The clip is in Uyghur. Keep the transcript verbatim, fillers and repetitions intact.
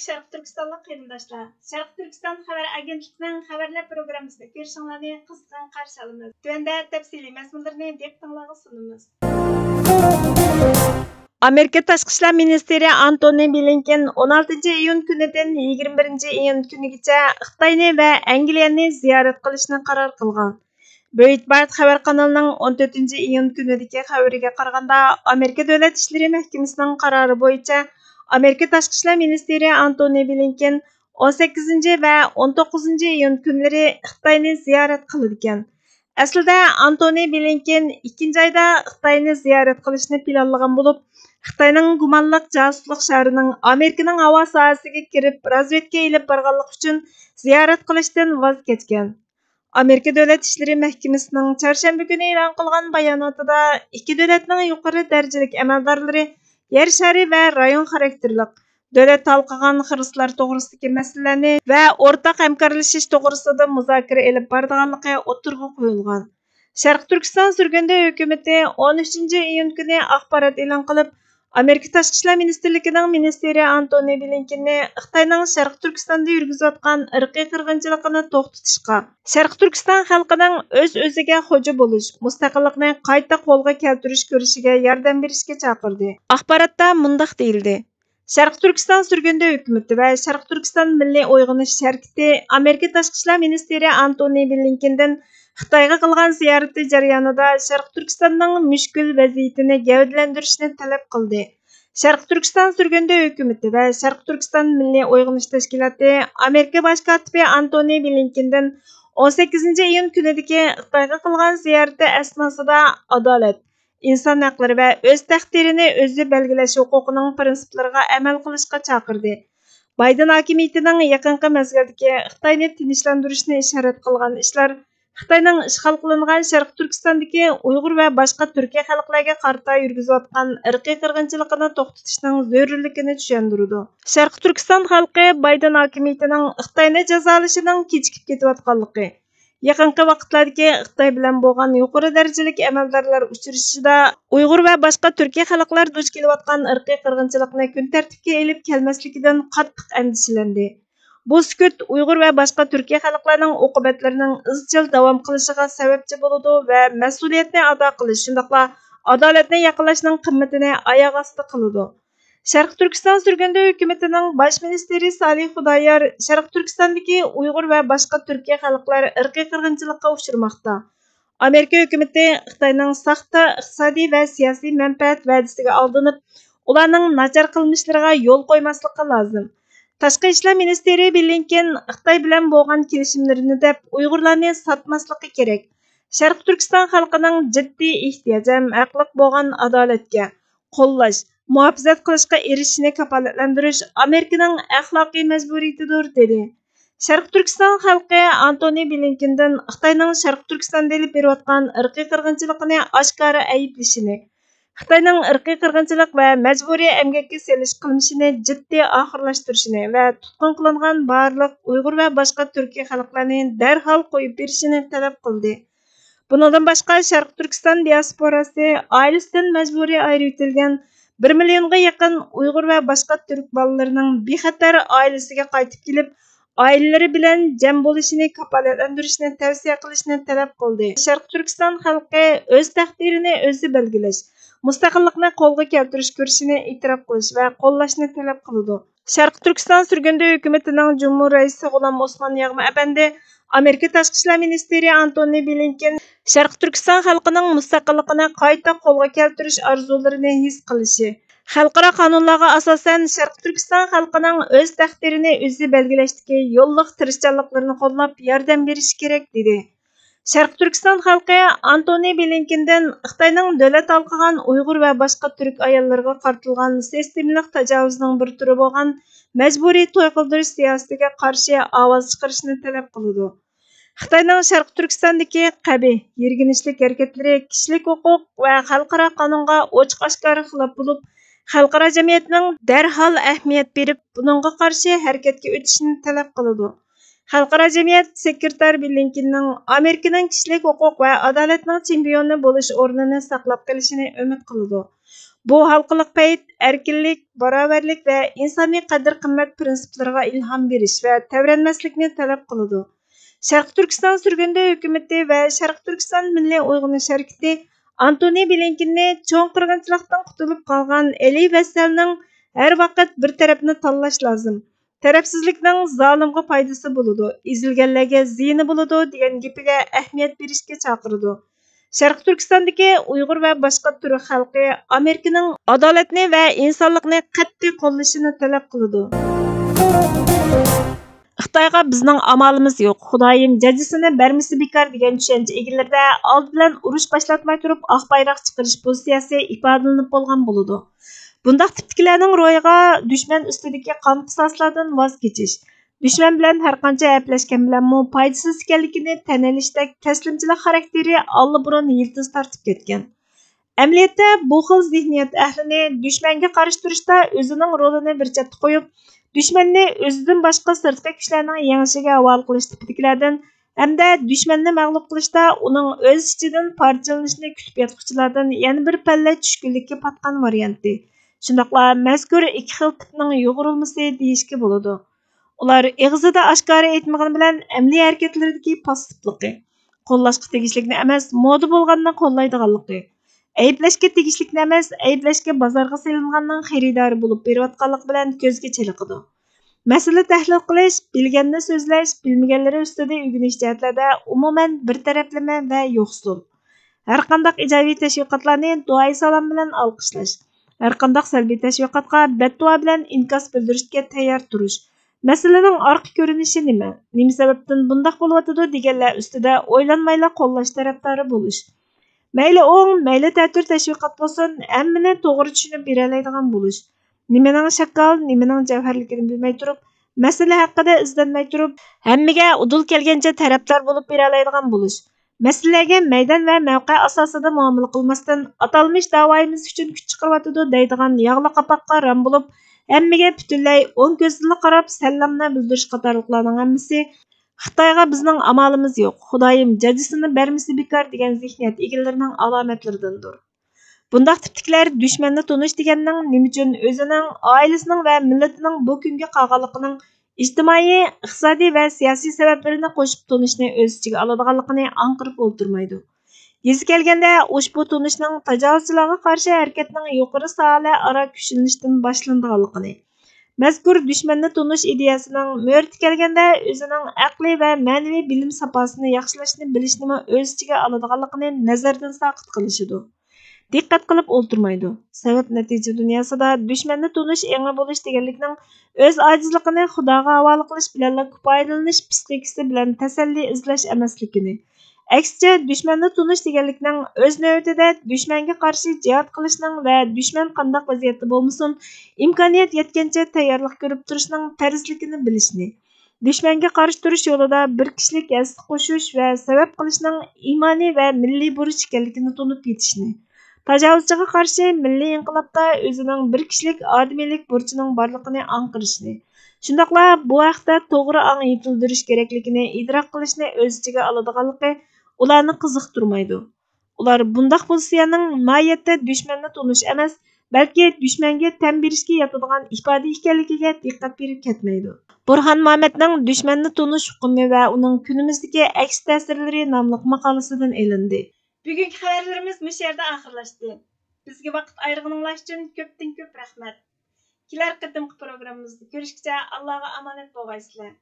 شەرقىي تۈركىستانلىق قېرىنداشلار، شەرقىي تۈركىستان خەۋەر ئاگېنتلىقىنىڭ خەۋەرلەر پروگراممىسىنى كۆرۈشۈڭلارنى قىزغىن قارشى ئالىمىز. تۆۋەندە تەپسىلىي مەزمۇنلىرىنى دىققىتىڭلارغا سۇنىمىز. ئامېرىكا تاشقى ئىشلار مىنىستىرى ئانتونى بلىنكېن ئون ئالتىنچى ئىيۇن كۈنىدىن يىگىرمە بىرىنچى ئىيۇن كۈنىگىچە خىتاينى ۋە ئەنگلىيەنى زىيارەت قىلىشنى قارار قىلغان. برىتبارت خەۋەر قانىلىنىڭ ئون تۆتىنچى ئىيۇن كۈنىدىكى خەۋىرىگە قارىغاندا، ئامېرىكا دۆلەت ئىشلىرى مەھكىمىسىنىڭ قارارى بويىچە، ئامېرىكا تاشقى ئىشلار مىنىستىرى ئانتونى بلىنكېن ئون سەككىزىنچى ۋە ئون توققۇزىنچى ئىيۇن كۈنلىرى خىتاينى زىيارەت قىلىدىكەن. ئەسلىدە ئانتونى بلىنكېن ئىككىنچى ئايدا خىتاينى زىيارەت قىلىشنى پىلانلىغان بولۇپ، خىتاينىڭ گۇمانلىق جاسۇسلۇق شارىنىڭ ئامېرىكىنىڭ ھاۋا ساھەسىگە كىرىپ رازۋېدكا ئېلىپ بارغانلىقى ئۈچۈن زىيارەت قىلىشتىن ۋاز كەچكەن. ئامېرىكا دۆلەت ئىشلىرى مەھكىمىسىنىڭ چارشەنبە كۈنى ئېلان قىلغان باياناتىدا ئىككى دۆلەتنىڭ يۇقىرى دەرىجىلىك ئەمەلدارلىرى يەر شارى ۋە رايون خاراكتېرلىق، دۆلەت ھالقىغان خىرىسلار توغرىسىدىكى مەسىلىلەرنى ۋە ئورتاق ھەمكارلىشىش توغرىسىدا مۇزاكىرە ئېلىپ بارىدىغانلىقى ئوتتۇرىغا قويۇلغان. شەرقىي تۈركىستان سۈرگۈندە ھۆكۈمىتى ئون ئۈچىنچى ئىيۇن كۈنى ئاخبارات ئېلان قىلىپ، ئامېرىكا تاشقى ئىشلار مىنىستىرلىكىنىڭ مىنىستىرى ئانتونى بلىنكېننى خىتاينىڭ شەرقىي تۈركىستاندا يۈرگۈزۈۋاتقان ئىرقىي قىرغىنچىلىقىنى توختىتىشقا، شەرقىي تۈركىستان خەلقىنىڭ ئۆز-ئۆزىگە خوجا بولۇش، مۇستەقىللىقنى قايتا قولغا كەلتۈرۈش كۈرىشىگە ياردەم بېرىشكە چاقىردى. ئاخباراتتا مۇنداق دېيىلدى: شەرقىي تۈركىستان سۈرگۈندە ھۆكۈمىتى ۋە شەرقىي تۈركىستان مىللىي ئويغىنىش ھەرىكىتى ئامېرىكا تاشقى ئىشلار مىنىستىرى ئانتونى بلىنكېندىن خىتايغا قىلغان زىيارىتى جەريانىدا شەرقىي تۈركىستاننىڭ مۈشكۈل ۋەزىيىتىنى گەۋدىلەندۈرۈشنى تەلەپ قىلدى. شەرقىي تۈركىستان سۈرگۈندە ھۆكۈمىتى ۋە شەرقىي تۈركىستان مىللىي ئويغىنىش تەشكىلاتى ئامېرىكا باش كاتىپى ئانتونى بلىنكېندىن ئون سەككىزىنچى ئىيۇن كۈنىدىكى خىتايغا قىلغان زىيارىتى ئەسناسىدا ئادالەت، ئىنسان ھەقلىرى ۋە ئۆز تەقدىرىنى ئۆزى بەلگىلەش ھوقۇقىنىڭ پىرىنسىپلىرىغا ئەمەل قىلىشقا چاقىردى. بايدېن ھاكىمىيىتىنىڭ يېقىنقى مەزگىلدىكى خىتاينى تىنچلاندۇرۇشنى ئىشارەت قىلغان ئىشلار خىتاينىڭ ئىشغال قىلىنغان شەرقىي تۈركىستاندىكى ئۇيغۇر ۋە باشقا تۈركىي خەلقلەرگە قارىتا يۈرگۈزۈۋاتقان ئىرقىي قىرغىنچىلىقىنى توختىتىشنىڭ زۆرۈرلۈكىنى چۈشەندۈرىدۇ. شەرقىي تۈركىستان خەلقى بايدېن ھاكىمىيىتىنىڭ خىتاينى جازالىشىنىڭ كېچىكىپ كېتىۋاتقانلىقى، يېقىنقى ۋاقىتلاردىكى خىتاي بىلەن بولغان يۇقىرى دەرىجىلىك ئەمەلدارلار ئۇچرىشىشىدا ئۇيغۇر ۋە باشقا تۈركىي خەلقلەر دۇچ كېلىۋاتقان ئىرقىي قىرغىنچىلىقنى كۈن تەرتىپكە ئېلىپ كەلمەسلىكىدىن قاتتىق ئەندىشىلەندى. بۇ سۈكۈت ئۇيغۇر ۋە باشقا تۈركىي خەلقلەرنىڭ ئوقۇبەتلىرىنىڭ ئىزچىل داۋام قىلىشىغا سەۋەبچى بولىدۇ ۋە مەسئۇلىيەتنى ئادا قىلىش، شۇنداقلا ئادالەتنى ياقىنلاشنىڭ قىممىتىنى ئاياغ ئاستى قىلىدۇ. شەرقىي تۈركىستان سۈرگۈندە ھۆكۈمىتىنىڭ باش مىنىستىرى سالىھ خۇدايار شەرقىي تۈركىستاندىكى ئۇيغۇر ۋە باشقا تۈركىي خەلقلەر ئىرقىي قىرغىنچىلىققا ئۇچرىماقتا. ئامېرىكا ھۆكۈمىتى خىتاينىڭ ساختا ئىقتىسادىي ۋە سىياسىي مەنپەئەت ۋەدىسىگە ئالدىنىپ، ئۇلارنىڭ ناچار قىلمىشلىرىغا يول قويماسلىقى لازىم. تاشقى ئىشلار مىنىستىرى بلىنكېن خىتاي بىلەن بولغان كېلىشىملىرىنى دەپ، ئۇيغۇرلارنى ساتماسلىقى كېرەك. شەرقىي تۈركىستان خەلقىنىڭ جىددىي ئېھتىياجى ھەم ھەقلىق بولغان ئادالەتكە، قوللاش، مۇھاپىزەت قىلىشقا ئېرىشىشىنى كاپالەتلەندۈرۈش ئامېرىكىنىڭ ئەخلاقىي مەجبۇرىيىتىدۇر، دېدى. شەرقىي تۈركىستان خەلقى ئانتونى بلىنكېندىن خىتاينىڭ شەرقىي تۈركىستاندا ئېلىپ بېرىۋاتقان ئىرقىي قىرغىنچىلىقىنى ئاشكارا ئەيىبلىشىنى، خىتاينىڭ ئىرقىي قىرغىنچىلىق ۋە مەجبۇرىي ئەمگەككە سېلىش قىلمىشىنى جىددىي ئاخىرلاشتۇرۇشىنى ۋە تۇتقۇن قىلىنغان بارلىق ئۇيغۇر ۋە باشقا تۈركىي خەلقلەرنى دەرھال قويۇپ بېرىشىنى تەلەپ قىلدى. بۇنىڭدىن باشقا، شەرقىي تۈركىستان دىياسپوراسى ئائىلىسىدىن مەجبۇرىي ئايرىۋېتىلگەن بىر مىليونغا يېقىن ئۇيغۇر ۋە باشقا تۈرك بالىلىرىنىڭ بىخەتەر ئائىلىسىگە قايتىپ كېلىپ، ئائىلىلىرى بىلەن جەم بولۇشىنى كاپالەتلەندۈرۈشنى تەۋسىيە قىلىشنى تەلەپ قىلدى. شەرقىي تۈركىستان خەلقى ئۆز تەقدىرىنى ئۆزى بەلگىلەش، مۇستەقىللىقنى قولغا كەلتۈرۈش كۈرىشىنى ئېتىراپ قىلىش ۋە قوللاشنى تەلەپ قىلىدۇ. شەرقىي تۈركىستان سۈرگۈندە ھۆكۈمىتىنىڭ جۇمھۇر رەئىسى غۇلام ئوسمان ياغما ئەپەندى ئامېرىكا تاشقى ئىشلار مىنىستىرى ئانتونى بلىنكېن شەرقىي تۈركىستان خەلقىنىڭ مۇستەقىللىقىنى قايتا قولغا كەلتۈرۈش ئارزۇلىرىنى ھېس قىلىشى، خەلقئارا قانۇنلارغا ئاساسەن، شەرقىي تۈركىستان خەلقىنىڭ ئۆز تەقدىرىنى ئۆزى بەلگىلەشتىكى يوللۇق تىرىشچانلىقلىرىنى قوللاپ ياردەم بېرىشى كېرەك، دېدى. شەرقىي تۈركىستان خەلقى ئانتونى بلىنكېندىن خىتاينىڭ دۆلەت ھالقىغان ئۇيغۇر ۋە باشقا تۈرك ئاياللىرىغا قارىتىلغان سىستېمىلىق تاجاۋۇزنىڭ بىر تۈرى بولغان مەجبۇرىي توي قىلدۇرۇش سىياسىتىگە قارشى ئاۋاز چىقىرىشنى تەلەپ قىلىدۇ. خىتاينىڭ شەرقىي تۈركىستاندىكى قەبىھ، يىرگىنچلىك ھەرىكەتلىرى كىشىلىك ھوقۇق ۋە خەلقئارا قانۇنغا ئوچۇق ئاشكارا خىلاپ بولۇپ، خەلقئارا جەمئىيەتنىڭ دەرھال ئەھمىيەت بېرىپ، بۇنىڭغا قارشى ھەرىكەتكە ئۆتۈشىنى تەلەپ قىلىدۇ. خەلقئارا جەمئىيەت سېكرېتار بلىنكېننىڭ ئامېرىكىنىڭ كىشىلىك ھوقۇق ۋە ئادالەتنىڭ چېمپىيونى بولۇش ئورنىنى ساقلاپ قېلىشىنى ئۈمىد قىلىدۇ. بۇ ھالقىلىق پەيت ئەركىنلىك، باراۋەرلىك ۋە ئىنسانىي قەدىر-قىممەت پىرىنسىپلىرىغا ئىلھام بېرىش ۋە تەۋرەنمەسلىكنى تەلەپ قىلىدۇ. شەرقىي تۈركىستان سۈرگۈندە ھۆكۈمىتى ۋە شەرقىي تۈركىستان مىللىي ئويغىنىش ھەرىكىتى ئانتونى بلىنكېننى چوڭ قىرغىنچىلىقتىن قۇتۇلۇپ قالغان ئەلى ۋەسسەلنىڭ ھەر ۋاقىت بىر تەرەپنى تاللاش لازىم، تەرەپسىزلىكنىڭ زالىمغا پايدىسى بولىدۇ، ئېزىلگەنلەرگە زىيىنى بولىدۇ دېگەن گېپىگە ئەھمىيەت بېرىشكە چاقىرىدۇ. شەرقىي تۈركىستاندىكى ئۇيغۇر ۋە باشقا تۈرك خەلقى ئامېرىكىنىڭ ئادالەتنى ۋە ئىنسانلىقنى قەتئىي قوللىشىنى تەلەپ قىلىدۇ. خىتايغا بىزنىڭ ئامالىمىز يوق، خۇدايىم جاجىسىنى بەرمىسە بىكار دېگەن چۈشەنچە ئىگىلىرىدە ئالدى بىلەن ئۇرۇش باشلاتماي تۇرۇپ ئاق بايراق چىقىرىش پوزىتسىيەسى ئىپادىلىنىپ بولغان بولىدۇ. بۇنداق تىپتىكىلەرنىڭ روھىغا دۈشمەن ئۈستىدىكى قان قىساسلاردىن ۋاز كېچىش، دۈشمەن بىلەن ھەرقانچە ھەپىلەشكەن بىلەنمۇ پايدىسىز ئىكەنلىكىنى تەن ئېلىشتەك تەسلىمچىلىك خاراكتېرى ئاللىبۇرۇن يىلتىز تارتىپ كەتكەن. ئەمەلىيەتتە، بۇ خىل زېھنىيەت ئەھلىنى دۈشمەنگە قارشى تۇرۇشتا ئۆزىنىڭ رولىنى بىر چەتتە قويۇپ، دۈشمەننى ئۆزىدىن باشقا سىرتقى كۈچلەرنىڭ يېڭىشىگە ھاۋالە قىلىش تىپىدىكىلەردىن ھەمدە دۈشمەننى مەغلۇپ قىلىشتا ئۇنىڭ ئۆز ئىچىدىن پارچىلىنىشىنى كۈتۈپ ياتقۇچىلاردىن يەنە بىر پەللە چۈشكۈنلۈككە پاتقان ۋارىيانتى. شۇنداقلا مەزكۇر ئىككى خىل تىپنىڭ يۇغۇرۇلمىسى دېيىشكە بولىدۇ. ئۇلار ئېغىزىدا ئاشكارا ئېيتمىغىنى بىلەن ئەمەلىي ھەرىكەتلىرىدىكى پاسسىپلىقى، قوللاشقا تېگىشلىكنى ئەمەس، مودا بولغاننى قوللايدىغانلىقى، ئەيىبلەشكە تېگىشلىكنى ئەمەس، ئەيىبلەشكە بازارغا سېلىنغاننىڭ خېرىدارى بولۇپ بېرىۋاتقانلىقى بىلەن كۆزگە چېلىقىدۇ. مەسىلە تەھلىل قىلىش، بىلگەننى سۆزلەش، بىلمىگەنلىرى ئۈستىدە ئۆگىنىش جەھەتلەردە ئومۇمەن بىر تەرەپلىمە ۋە يوقسۇل. ھەرقانداق ئىجابىي تەشۋىقاتلارنى دۇئايى سالام بىلەن ئالقىشلاش، ھەرقانداق سەلبىي تەشۋىقاتقا بەددۇئا بىلەن ئىنكاس بىلدۈرۈشكە تەييار تۇرۇش، مەسىلىنىڭ ئارقا كۆرۈنۈشى نېمە، نېمە سەۋەبتىن بۇنداق بولۇۋاتىدۇ دېگەنلەر ئۈستىدە ئويلانمايلا قوللاش تەرەپدارى بولۇش. مەيلى ئوڭ، مەيلى تەتۈر تەشۋىقات بولسۇن، ھەممىنى توغرا چۈشىنىپ بېرەلەيدىغان بولۇش. نېمىنىڭ شاكال، نېمىنىڭ جەۋھەرلىكىنى بىلمەي تۇرۇپ، مەسىلە ھەققىدە ئىزدەنمەي تۇرۇپ، ھەممىگە ئۇدۇل كەلگەنچە تەرەپدار بولۇپ بېرەلەيدىغان بولۇش. مەسىلىلەرگە مەيدان ۋە مەۋقە ئاساسىدا مۇئامىلە قىلماستىن، ئاتالمىش داۋايىمىز ئۈچۈن كۈچ چىقىرىۋاتىدۇ دەيدىغان ياغلىق قاپاققا رام بولۇپ، ھەممىگە پۈتۈنلەي ئوڭ كۆزدىنلا قاراپ سەللەملا بىلدۈرۈش قاتارلىقلارنىڭ ھەممىسى خىتايغا بىزنىڭ ئامالىمىز يوق، خۇدايىم جاجىسىنى بەرمىسە بىكار دېگەن زېھنىيەت ئىگىلىرىنىڭ ئالامەتلىرىدىندۇر. بۇنداق تىپتىكىلەر دۈشمەننى تونۇش دېگەننىڭ نېمە ئۈچۈن ئۆزىنىڭ، ئائىلىسىنىڭ ۋە مىللىتىنىڭ بۇ كۈنگە قالغانلىقىنىڭ ئىجتىمائىي، ئىقتىسادىي ۋە سىياسىي سەۋەبلىرىنى قوشۇپ تونۇشنى ئۆز ئىچىگە ئالىدىغانلىقىنى ئاڭقىرىپ ئولتۇرمايدۇ. يېزا كەلگەندە، ئۇشبۇ تونۇشنىڭ تاجاۋۇزچىلارغا قارشى ھەرىكەتنىڭ يۇقىرى ساھەلەر ئارا كۈچلىنىشتىن باشلىنىدىغانلىقىنى، مەزكۇر دۈشمەننى تونۇش ئىدىيەسىنىڭ مۆرىتى كەلگەندە ئۆزىنىڭ ئەقلىي ۋە مەنىۋى بىلىم ساپاسىنى ياخشىلاشنى بىلىشنىمۇ ئۆز ئىچىگە ئالىدىغانلىقىنى نەزەردىن ساقىت قىلىشىدۇ. دىققەت قىلىپ ئولتۇرمايدۇ. سەۋەب نەتىجە دۇنياسىدا دۈشمەننى تونۇش ئېڭى بولۇش دېگەنلىكنىڭ ئۆز ئاجىزلىقىنى خۇداغا ھاۋالە قىلىش بىلەنلا كۇپايىلىنىش پىسخىكىسى بىلەن تەسەللى ئىزلەش ئەمەسلىكىنى، ئەكسىچە، دۈشمەننى تونۇش دېگەنلىكنىڭ ئۆز نۆۋىتىدە دۈشمەنگە قارشى جىھاد قىلىشنىڭ ۋە دۈشمەن قانداق ۋەزىيەتتە بولمىسۇن، ئىمكانىيەت يەتكەنچە تەييارلىق كۆرۈپ تۇرۇشنىڭ پەرزلىكىنى بىلىشنى، دۈشمەنگە قارشى تۇرۇش يولىدا بىر كىشىلىك ھەسسە قوشۇش ۋە سەۋەب قىلىشنىڭ ئىمانىي ۋە مىللىي بۇرچ ئىكەنلىكىنى تونۇپ يېتىشنى، تاجاۋۇزچىغا قارشى مىللىي ئىنقىلابتا ئۆزىنىڭ بىر كىشىلىك ئادىمىيلىك بۇرچىنىڭ بارلىقىنى ئاڭقىرىشنى، شۇنداقلا بۇ ھەقتە توغرا ئاڭ يېتىلدۈرۈش كېرەكلىكىنى ئىدراك قىلىشنى ئۆز ئىچىگە ئالىدىغانلىقى ئۇلارنى قىزىقتۇرمايدۇ. ئۇلار بۇنداق پوزىتسىيەنىڭ ماھىيەتتە دۈشمەننى تونۇش ئەمەس، بەلكى دۈشمەنگە تەن بېرىشكە ياتىدىغان ئىپادە ئىكەنلىكىگە دىققەت بېرىپ كەتمەيدۇ. بۇرھان مامەتنىڭ دۈشمەننى تونۇش ئۇقۇمى ۋە ئۇنىڭ كۈنىمىزدىكى ئەكس تەسىرلىرى ناملىق ماقالىسىدىن ئېلىندى. بۈگۈنكى خەۋەرلىرىمىز مۇشۇ يەردە ئاخىرلاشتى. بىزگە ۋاقىت ئايرىغىنىڭلار ئۈچۈن كۆپتىن كۆپ رەھمەت. كېلەر قېتىمقى پروگراممىمىزدا كۆرۈشكىچە ئاللاغا ئامانەت بولغايسىلەر.